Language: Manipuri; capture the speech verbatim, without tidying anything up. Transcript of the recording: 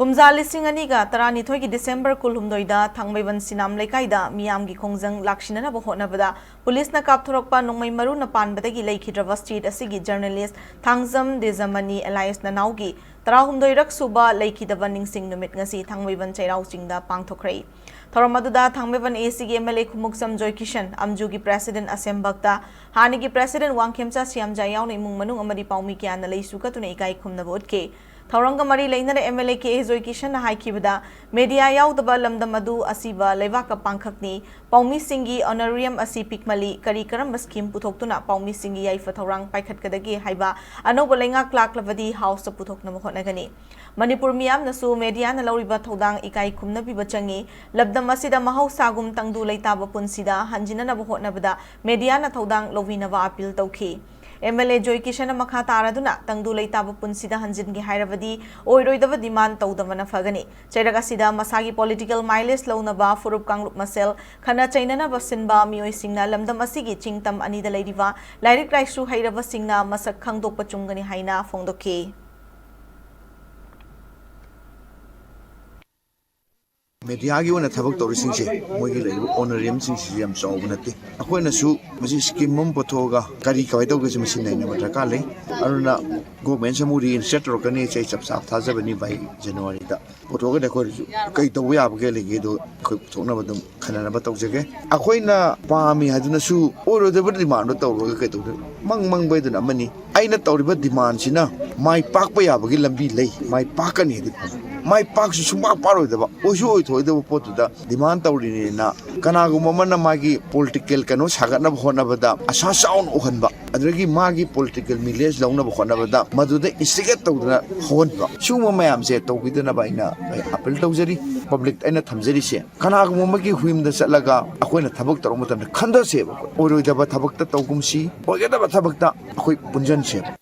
ꯀꯨꯝꯖꯥ ꯂꯤꯁꯤꯡ ꯑꯅꯤꯒ ꯇꯔꯥꯅꯤꯊꯣꯏꯒꯤ ꯗꯤꯁꯦꯝꯕꯔ ꯀꯨꯟꯍꯨꯝꯗꯣꯏꯗ ꯊꯥꯡꯃꯩꯕꯟ ꯁꯤꯅꯥꯝ ꯂꯩꯀꯥꯏꯗ ꯃꯤꯌꯥꯝꯒꯤ ꯈꯣꯡꯖꯪ ꯂꯥꯛꯁꯤꯟꯅꯅꯕ ꯍꯣꯠꯅꯕꯗ ꯄꯨꯂꯤꯁꯅ ꯀꯥꯞꯊꯣꯔꯛꯄ ꯅꯣꯡꯃꯩ ꯃꯔꯨꯅ ꯄꯥꯟꯕꯗꯒꯤ ꯂꯩꯈꯤꯗ꯭ꯔꯕ ꯁ꯭ꯇꯦꯠ ꯑꯁꯤꯒꯤ ꯖꯔꯅꯦꯂꯤꯁ ꯊꯥꯡꯖꯝ ꯗꯦꯖꯃꯅꯤ ꯑꯦꯂꯥꯏꯁ ꯅꯅꯥꯎꯒꯤ ꯇꯔꯥꯍꯨꯝꯗꯣꯏꯔꯛ ꯁꯨꯕ ꯂꯩꯈꯤꯗꯕ ꯅꯤꯡꯁꯤꯡ ꯅꯨꯃꯤꯠ ꯉꯁꯤ ꯊꯥꯡꯃꯩꯕꯟ ꯆꯩꯔꯥꯎ ꯆꯤꯡꯗ ꯄꯥꯡꯊꯣꯛꯈ꯭ꯔꯦ꯫ ꯊꯧꯔꯝ ꯑꯗꯨꯗ ꯊꯥꯡꯃꯩꯕꯟ ꯑꯦꯁꯤꯒꯤ ꯑꯦꯝ ꯑꯦꯜ ꯑꯦ ꯈꯨꯃꯨꯛꯆꯝ ꯖꯣꯏꯀꯤꯁꯟ, ꯑꯝꯖꯨꯒꯤ ꯄ꯭ꯔꯦꯁꯤꯗꯦꯟ ꯑꯁꯦꯝ ꯚꯛꯇ, ꯍꯥꯟꯅꯒꯤ ꯄ꯭ꯔꯦꯁꯤꯗꯦꯟ ꯋꯥꯡꯈꯦꯝꯆꯥ ꯁꯤꯌꯥꯝꯖꯥ ꯌꯥꯎꯅ ꯏꯃꯨꯡ ꯃꯅꯨꯡ ꯑꯃꯗꯤ ꯄꯥꯎꯃꯤ ꯀꯌꯥꯅ ꯂꯩꯁꯨ ꯀꯠꯇꯨꯅ ꯏꯀꯥꯏ ꯈꯨꯝꯅꯕ ꯎꯠꯈꯤ꯫ ꯊꯧꯔꯝꯒ ꯃꯔꯤ ꯂꯩꯅꯅ M L A K A ꯖꯣꯏꯀꯤꯁꯟꯅ ꯍꯥꯏꯈꯤꯕꯗ, ꯃꯦꯗꯤꯌꯥ ꯌꯥꯎꯗꯕ ꯂꯝꯗꯝ ꯑꯗꯨ ꯑꯁꯤꯕ ꯂꯩꯕꯥꯛꯀ ꯄꯥꯡꯈꯛꯅꯤ꯫ ꯄꯥꯎꯃꯤꯁꯤꯡꯒꯤ ꯑꯣꯅꯔꯤꯌꯝ ꯑꯁꯤ ꯄꯤꯛꯃꯜꯂꯤ꯫ ꯀꯔꯤ ꯀꯔꯝꯕ ꯁ꯭ꯀꯤꯝ ꯄꯨꯊꯣꯛꯇꯨꯅ ꯄꯥꯎꯃꯤꯁꯤꯡꯒꯤ ꯌꯥꯏꯐ ꯊꯧꯔꯥꯡ ꯄꯥꯏꯈꯠꯀꯗꯒꯦ ꯍꯥꯏꯕ ꯑꯅꯧꯕ ꯂꯩꯉꯥꯛ ꯂꯥꯛꯂꯕꯗꯤ ꯍꯥꯎꯁꯇ ꯄꯨꯊꯣꯛꯅꯕ ꯍꯣꯠꯅꯒꯅꯤ꯫ ꯃꯅꯤꯄꯨꯔ ꯃꯤꯌꯥꯝꯅꯁꯨ ꯃꯦꯗꯤꯌꯥꯅ ꯂꯧꯔꯤꯕ ꯊꯧꯗꯥꯡ ꯏꯀꯥꯏ ꯈꯨꯝꯅꯕꯤꯕ ꯆꯪꯏ꯫ ꯂꯝꯗꯝ ꯑꯁꯤꯗ ꯃꯍꯧꯁꯥꯒꯨꯝ ꯇꯪꯗꯨ ꯂꯩꯇꯥꯕ ꯄꯨꯟꯁꯤꯗ ꯍꯟꯖꯤꯟꯅꯅꯕ ꯍꯣꯠꯅꯕꯗ ꯃꯦꯗꯤꯌꯥꯅ ꯊꯧꯗꯥꯡ ꯂꯧꯕꯤꯅꯕ ꯑꯄꯤꯜ ꯇꯧꯈꯤ꯫ ꯑꯦꯝ ꯑꯦꯜ ꯑꯦ ꯖꯣꯏꯀꯤꯁꯟꯅ ꯃꯈꯥ ꯇꯥꯔꯗꯨꯅ ꯇꯪꯗꯨ ꯂꯩꯇꯥꯕ ꯄꯨꯟꯁꯤꯗ ꯍꯟꯖꯤꯟꯒꯦ ꯍꯥꯏꯔꯕꯗꯤ ꯑꯣꯏꯔꯣꯏꯗꯕ ꯗꯤꯃꯥꯟ ꯇꯧꯗꯕꯅ ꯐꯒꯅꯤ꯫ ꯆꯩꯔꯛ ꯑꯁꯤꯗ ꯃꯁꯥꯒꯤ ꯄꯣꯂꯤꯇꯤꯀꯦꯜ ꯃꯥꯏꯂꯦꯖ ꯂꯧꯅꯕ ꯐꯨꯔꯨꯞ ꯀꯥꯡꯂꯨꯞ ꯃꯁꯦꯜ ꯈꯠꯅ ꯆꯩꯅꯅꯕ ꯁꯤꯟꯕ ꯃꯤꯑꯣꯏꯁꯤꯡꯅ ꯂꯝꯗꯝ ꯑꯁꯤꯒꯤ ꯆꯤꯡ ꯇꯝ ꯑꯅꯤꯗ ꯂꯩꯔꯤꯕ ꯂꯥꯏꯔꯤꯛ ꯂꯥꯏꯁꯨ ꯍꯩꯔꯕꯁꯤꯡꯅ ꯃꯁꯛ ꯈꯪꯗꯣꯛꯄ ꯆꯨꯝꯒꯅꯤ ꯍꯥꯏꯅ ꯐꯣꯡꯗꯣꯛꯈꯤ꯫ ꯃꯦꯗꯤꯌꯥꯒꯤ ꯑꯣꯏꯅ ꯊꯕꯛ ꯇꯧꯔꯤꯁꯤꯡꯁꯦ, ꯃꯣꯏꯒꯤ ꯂꯩꯔꯤꯕ ꯑꯣꯅꯔꯤꯌꯝꯁꯤꯡꯁꯤꯁꯨ ꯌꯥꯝ ꯆꯥꯎꯕ ꯅꯠꯇꯦ꯫ ꯑꯩꯈꯣꯏꯅꯁꯨ ꯃꯁꯤ ꯁ꯭ꯀꯤꯝ ꯑꯃ ꯄꯨꯊꯣꯛꯑꯒ ꯀꯔꯤ ꯀꯃꯥꯏꯅ ꯇꯧꯒꯦꯁꯦ ꯃꯁꯤ ꯅꯩꯅꯕ ꯗꯔꯀꯥꯔ ꯂꯩ꯫ ꯑꯗꯨꯅ ꯒꯣꯔꯃꯦꯟꯁꯦ ꯑꯃꯨꯛ ꯔꯤꯏꯟꯁꯇꯦꯠ ꯇꯧꯔꯛꯀꯅꯤ, ꯑꯩ ꯆꯞ ꯆꯥꯕ ꯊꯥꯖꯕꯅꯤ, ꯕꯥꯏ ꯖꯅꯋꯥꯔꯤꯗ ꯄꯨꯊꯣꯛꯑꯒꯗꯤ ꯑꯩꯈꯣꯏꯁꯨ ꯀꯩ ꯇꯧꯕ ꯌꯥꯕꯒꯦ ꯂꯩꯒꯦꯗꯣ ꯑꯩꯈꯣꯏ ꯄꯨꯊꯣꯛꯅꯕ ꯑꯗꯨꯝ ꯈꯟꯅꯅꯕ ꯇꯧꯖꯒꯦ꯫ ꯑꯩꯈꯣꯏꯅ ꯄꯥꯝꯃꯤ ꯍꯥꯏꯗꯨꯅꯁꯨ ꯑꯣꯏꯔꯣꯏꯗꯕ ꯗꯤꯃꯥꯟꯗꯣ ꯇꯧꯔꯒ ꯀꯩꯗꯧꯗꯣꯏꯅꯣ? ꯃꯪ ꯃꯪꯕ ꯍꯥꯏꯗꯨꯅ ꯑꯃꯅꯤ꯫ ꯑꯩꯅ ꯇꯧꯔꯤꯕ ꯗꯤꯃꯥꯟꯁꯤꯅ ꯃꯥꯏ ꯄꯥꯛꯄ ꯌꯥꯕꯒꯤ ꯂꯝꯕꯤ ꯂꯩ, ꯃꯥꯏ ꯄꯥꯛꯀꯅꯤ ꯍꯥꯏꯗꯤ ꯐꯪꯉꯤ꯫ ꯃꯥꯏ ꯄꯥꯛꯁꯨ ꯁꯨꯡꯄꯥꯛ ꯄꯥꯛꯔꯣꯏꯗꯕ, ꯑꯣꯏꯁꯨ ꯑꯣꯏꯊꯣꯛꯑꯣꯏꯗꯕ ꯄꯣꯠꯇꯨꯗ ꯗꯤꯃꯥꯟ ꯇꯧꯔꯤꯅꯦꯅ ꯀꯅꯥꯒꯨꯝꯕ ꯑꯃꯅ ꯃꯥꯒꯤ ꯄꯣꯂꯤꯇꯤꯀꯦꯜ ꯀꯩꯅꯣ ꯁꯥꯒꯠꯅꯕ ꯍꯣꯠꯅꯕꯗ ꯑꯁꯥ ꯆꯥꯎꯅ ꯎꯍꯟꯕ, ꯑꯗꯨꯗꯒꯤ ꯃꯥꯒꯤ ꯄꯣꯂꯤꯇꯤꯀꯦꯜ ꯃꯤꯂꯦꯖ ꯂꯧꯅꯕ ꯍꯣꯠꯅꯕꯗ ꯃꯗꯨꯗ ꯏꯟꯁꯇꯤꯒꯦꯠ ꯇꯧꯗꯅ ꯍꯧꯍꯟꯕ, ꯁꯤꯒꯨꯝꯕ ꯃꯌꯥꯝꯁꯦ ꯇꯧꯕꯤꯗꯅꯕ ꯑꯩꯅ ꯑꯄꯤꯜ ꯇꯧꯖꯔꯤ꯫ ꯄꯕ꯭ꯂꯤꯛ ꯑꯩꯅ ꯊꯝꯖꯔꯤꯁꯦ, ꯀꯅꯥꯒꯨꯝꯕ ꯑꯃꯒꯤ ꯌꯨꯝꯗ ꯆꯠꯂꯒ ꯑꯩꯈꯣꯏꯅ ꯊꯕꯛ ꯇꯧꯔꯛꯄ ꯃꯇꯝꯗ ꯈꯟꯊꯁꯦꯕ꯫ ꯑꯣꯏꯔꯣꯏꯗꯕ ꯊꯕꯛꯇ ꯇꯧꯒꯨꯝꯁꯤ, ꯑꯣꯏꯒꯗꯕ ꯊꯕꯛꯇ ꯑꯩꯈꯣꯏ ꯄꯨꯟꯁꯤꯟꯁꯦꯕ꯫